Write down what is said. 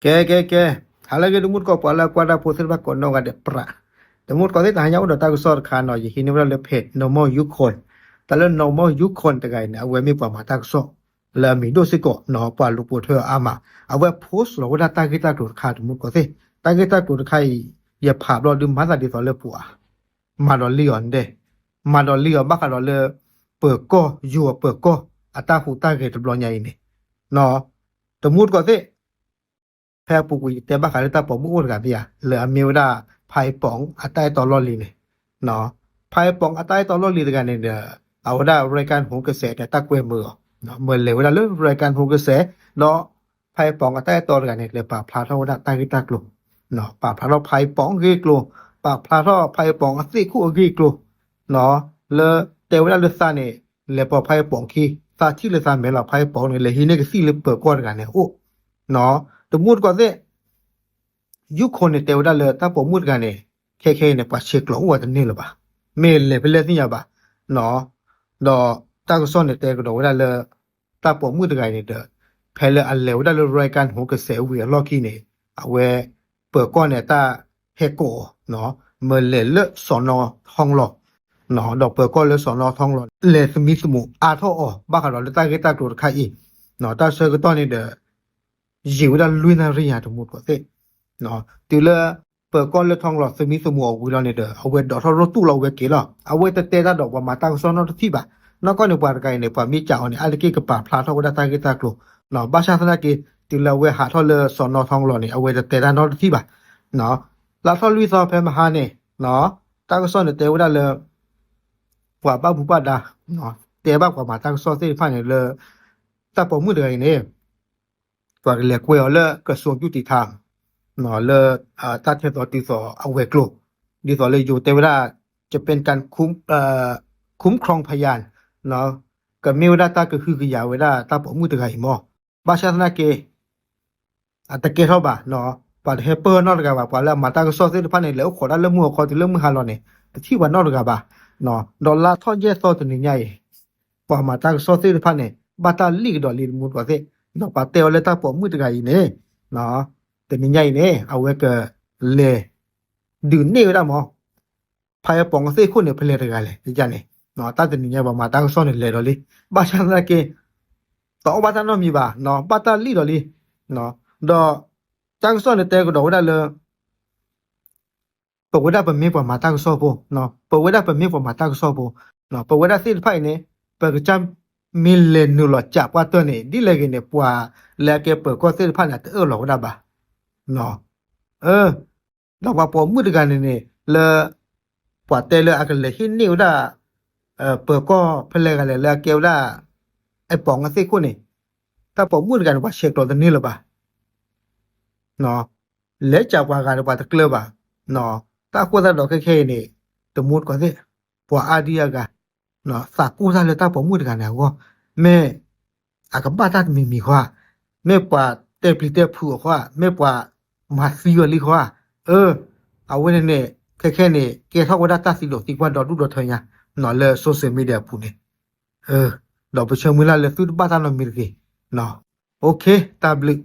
ကဲ ကဲ ကဲ, ဟါလၢအဂ့ၤ တမူတကိး ပှၤလၢအကွၢ်တၢ်ဖိသ့ၣ်တဖၣ်ကိးနီၢ်ဂၤဒဲးပြး, တမူတကိးသ့ၣ် တဟါညါအိၣ်ဒီးတၢ်ကစီၣ်တခါနီၤ, ယဟံးန့ၢ်ဝဲဒၣ်လၢဖဲ Normal Yukon, တၢ်လၢ Normal Yukon တဂၤအံၤန့ၣ် အဝဲမ့ၢ်ပှၤမၤတၢ်ကစီၣ်လၢအမံၤဒိၣ်စ့ၢ်ကီးနီၤ, ပှၤလူၤပိာ်ထွဲအီၤအါမး, အဝဲ post လီၤဝဲဒၣ်တၢ်ဂ့ၢ်တၢ်ကျိၤတခါ တမူတကိးသ့ၣ်, တၢ်ဂ့ၢ်တၢ်ကျိၤတခါအံၤ ယဖးဘျီဒုးမၤသးဒ်သိးလၢပှၤ မၤဒီးလံအီၤန့ၣ်, မၤဒီးလံအီၤဘၣ်ဃးဒီးလၢ ပၢၤကီၢ်ယိၤ ပၢၤကီၢ်အတၢ်ဟူးတၢ်ဂဲၤတဘျီညါအံၤန့ၣ်, တမူတကိးသ့ၣ် ဖဲအပူၤကွံာ်ယတဲဘၣ်ဃးလၢတၢ်ပိာ်မုၣ်အိၣ်တဂၤမ့ၢ်ဧါ, လၢအမ့ၢ်ဝဲဒၣ် ဖါအံၤပိာ်အတၢ်အဲၣ်တီလီၢ်လံၤန့ၣ်, ဖါအံၤပိာ်အတၢ်အဲၣ်တီလီၢ်လံၤတဂၤန့ၣ်ဒီး အဝဲဒၣ် Raikkonen ဟိကစဲးန့ၣ် တၢ်ကွဲမုာ်အီၤ, မ့ၢ်လဲၤဝဲဒၣ်လၢ Raikkonen ဟိကစဲး, ဒီး ဖါအံၤပိာ်အတၢ်အဲၣ်တီတဂၤန့ၣ် လဲၤပာ်ဖျါထီၣ်ဝဲဒၣ်တၢ်ဂ့ၢ်တၢ်ကျိၤ, ပာ်ဖျါထီၣ်ဖါအံၤပိာ်အဂ့ၢ်ကျိၤ, ပာ်ဖျါထီၣ်ဖါအံၤပိာ်အသ့ၣ်ခိၣ်အဂ့ၢ်ကျိၤ, လၢတဲဝဲဒၣ်လၢသးန့ၣ် လဲၤပိာ်ဖါအံၤပိာ်ခံ, သးထံၣ်လၢသးမဲာ်လီၤ ဖါအံၤပိာ်န့ၣ် လဲၤဟံးန့ၢ်ကသံၣ်လၢပၢၤကီၢ်တဂၤန့ၣ်အအိၣ်, တမူတကိးသ့ၣ် Yukon န့ၣ် တဲဝဲဒၣ်လၢတၢ်ပိာ်မုၣ်တဂၤန့ၣ် ခဲခဲအံၤန့ၣ် ပှၤဆဲးကျိးအိၣ်ဝဲတန့ၢ်လၢၤဘၣ်, မ့ၢ်လဲၤဖဲလဲၣ်သ့ၣ်ညါဘၣ်, ဒီးတၢ်ကစီၣ်န့ၣ်တဲကဒီးဝဲဒၣ်လၢ တၢ်ပိာ်မုၣ်တဂၤအံၤန့ၣ်ဒီး ဖဲလၢအလဲၤဝဲဒၣ်လၢ Raikkonen ဟိကစဲးဝံၤအလီၢ်ခံန့ၣ် အဝဲ ပၢၤကီၢ်န့ၣ် တၢ်ဟဲကိးအီၤ မ့ၢ်လဲၤလၢစီၢ်နီၤထီလီၤ, ဒီးပၢၤကီၢ်လၢစီၢ်နီၤထီလီၤ လဲၤသမံသမိးအါထီၣ်အီၤ ဘၣ်ဃးဒီးလၢတၢ်ဂ့ၢ်တၢ်ကျိၤတခါအံၤ, တၢ်ဆၢကတီၢ်န့ၣ်ဒီး ယံာ်ဝဲဒၣ်လွံၢ်နၣ်ရံၣ်ညါ တမူတကိးသ့ၣ်, တုၤလၢ ပၢၤကီၢ်လၢထီလီၤသမံသမိးအီၤဝံၤလီၤန့ၣ်ဒီး အဝဲဒိးထီၣ်ရိတူၢ်လီၤဝဲက့ၤလီၤ. အဝဲတတဲတၢ်ဒီးပှၤမၤတၢ်ကစီၣ်နီတထံၣ်ဘၣ်. နီၢ်ကီၢ်န့ၣ် ပှၤတဂၤအံၤန့ၣ် ပှၤမ့ၢ်စံးအီၤန့ၣ် အါတက့ၢ်ကပာ်ဖျါထီၣ်ဝဲဒၣ်တၢ်ဂ့ၢ်တၢ်ကျိၤ, ဘၣ်ဆၣ်သနာ်က့ တုၤလၢအဝဲဟးထီၣ်လၢစီၢ်နီၤထီလီၤန့ၣ် အဝဲတတဲတၢ်နီတထံၣ်ဘၣ်. လါထီၣ်လွံၢ်သီဖဲမဟါန့ၣ် တၢ်ကစီၣ်န့ၣ်တဲဝဲဒၣ်လၢ ပှၤဘၣ်မူဘၣ်ဒါ တဲဘၣ်ပှၤမၤတၢ်ကစီၣ်သ့ၣ်တဖၣ်န့ၣ်လၢ တၢ်ပိာ်မုၣ်တဂၤအံၤန့ၣ် ပှၤကလဲၤကွဲအီၤလၢကစိၤယူၣ်တံၣ်ထၣ် လၢ တၢ်ထဲသိးတုၤသိးအဝဲၤကျိၤ ဒ်သိးလၢယိၤတဲဝဲဒၣ် จะเป็นการคุ้ม เอ่อ คุ้มครองพยาน ကမ့ၢ်ဝဲဒၣ်တၢ်ကဟုကယာ်ဝဲဒၣ်တၢ်ပိာ်မုၣ်တဂၤအံၤမီၢ်. ဘၣ်ဆၣ်သနာ်က့ အတကဲထီၣ်ဘၣ်, ပှၤတဟဲပၢၢ်နီတဂၤဘၣ်, ပှၤလၢအမၤတၢ်ကစီၣ်သ့ၣ်တဖၣ်န့ၣ် လဲၤအိၣ်ခိးဒၣ်လၢမုၢ်အီၤခီတုၤလၢမုၢ်ဟါလီၤန့ၣ် တထံၣ်ပှၤနီတဂၤဘၣ်. ဒီးလါထီၣ်ယဲၢ်သီတနံၤညါအံၤ ပှၤမၤတၢ်ကစီၣ်သ့ၣ်တဖၣ်န့ၣ် ဘၣ်တၢ်လံၣ်ကဒီးလံ တမူတကိးသ့ၣ်, ပှၤတဲအီၤလၢတၢ်ပိာ်မုၣ်တဂၤအံၤန့ၣ် တနံၤညါအံၤန့ၣ် အဝဲကလဲၤ ဒုးနဲၣ်ဝဲဒၣ်မီၢ် ဖါအံၤပိာ်အသ့ၣ်ခိၣ်န့ၣ် ဖဲလဲၣ်တဂၤလဲၣ်န့ၣ်, တၢ်တနံၤညါပှၤမၤတၢ်ကစီၣ်န့ၣ်လဲၤဒီးလံ, ဘၣ်ဆၣ်သနာ်က့ တအိၣ်ဘၣ်တၢ်နီတမံၤဘၣ်, ဘၣ်တၢ်လံၣ်ဒီးလံ. ဒီးတၢ်ကစီၣ်န့ၣ်တဲကဒီးဝဲဒၣ်လၢ ပဝဲဒၣ်ပမ့ၢ်ပှၤမၤတၢ်ကစီၣ်ဖိ, ပဝဲဒၣ်ပမ့ၢ်ပှၤမၤတၢ်ကစီၣ်ဖိ, ပဝဲဒၣ်သ့ၣ်တဖၣ်အံၤန့ၣ် ပကစၢ်မ့ၢ်လဲၤနုာ်လီၤကးပှၢ်တၢၢ်န့ၣ် ဒ်လဲၣ်ဂ့ၤန့ၣ် ပှၤလၢအကဲပၢၤကီၢ်သ့ၣ်တဖၣ်န့ၣ် အတအၢၣ်လီၤဝဲဒၣ်ဘၣ်. ဒီးပှၤပိာ်မုၣ်တဂၤန့ၣ်န့ၣ် လၢ ပှၤတဲလၢအကလဲၤဟံးန့ၢ်ဝဲဒၣ် ပၢၤကီၢ်ဖဲလဲၣ်ဂၤလဲၣ်လၢအကဲဝဲဒၣ် အံၤပိာ်အသ့ၣ်ခိၣ်န့ၣ် တၢ်ပိာ်မုၣ်တဂၤန့ၣ် ပှၤဆဲးကျိးတန့ၢ်လၢၤဘၣ်. လဲၤကးပှၤဂၤဒီးပှၤတကျၢၤဘၣ်. တၢ်ဃိသတးဒီးခဲခဲအံၤန့ၣ် တမူတကိးသ့ၣ် ပှၤအါဒံအါဂၤ သးကိၢ်တၢ်လၢတၢ်ပိာ်မုၣ်တဂၤန့ၣ်အဂီၢ်, မ့ၢ် အကဘၣ်တၢ်တမံၤမံၤဃီဧါ, မ့ၢ်ပှၤတဲပျံၤတဲဖုးအီၤဃီဧါ, မ့ၢ်ပှၤမၤသံအီၤလံဃီဧါ. အၢ အဝဲန့ၣ်န့ၣ် ခဲခဲန့ၣ် ကဲထီၣ်ဝဲဒၣ်တၢ်သံဒိးသံကွၢ်ဒီဒူၣ်ဒီထၢညါ လၢ social media အပူၤန့ၣ်, ဒီးပဆၢမုၢ်လၢ်လၢသုတဘၣ်တၢ်နီတမံၤတဂ့ၤ. တၢ်ဘျုး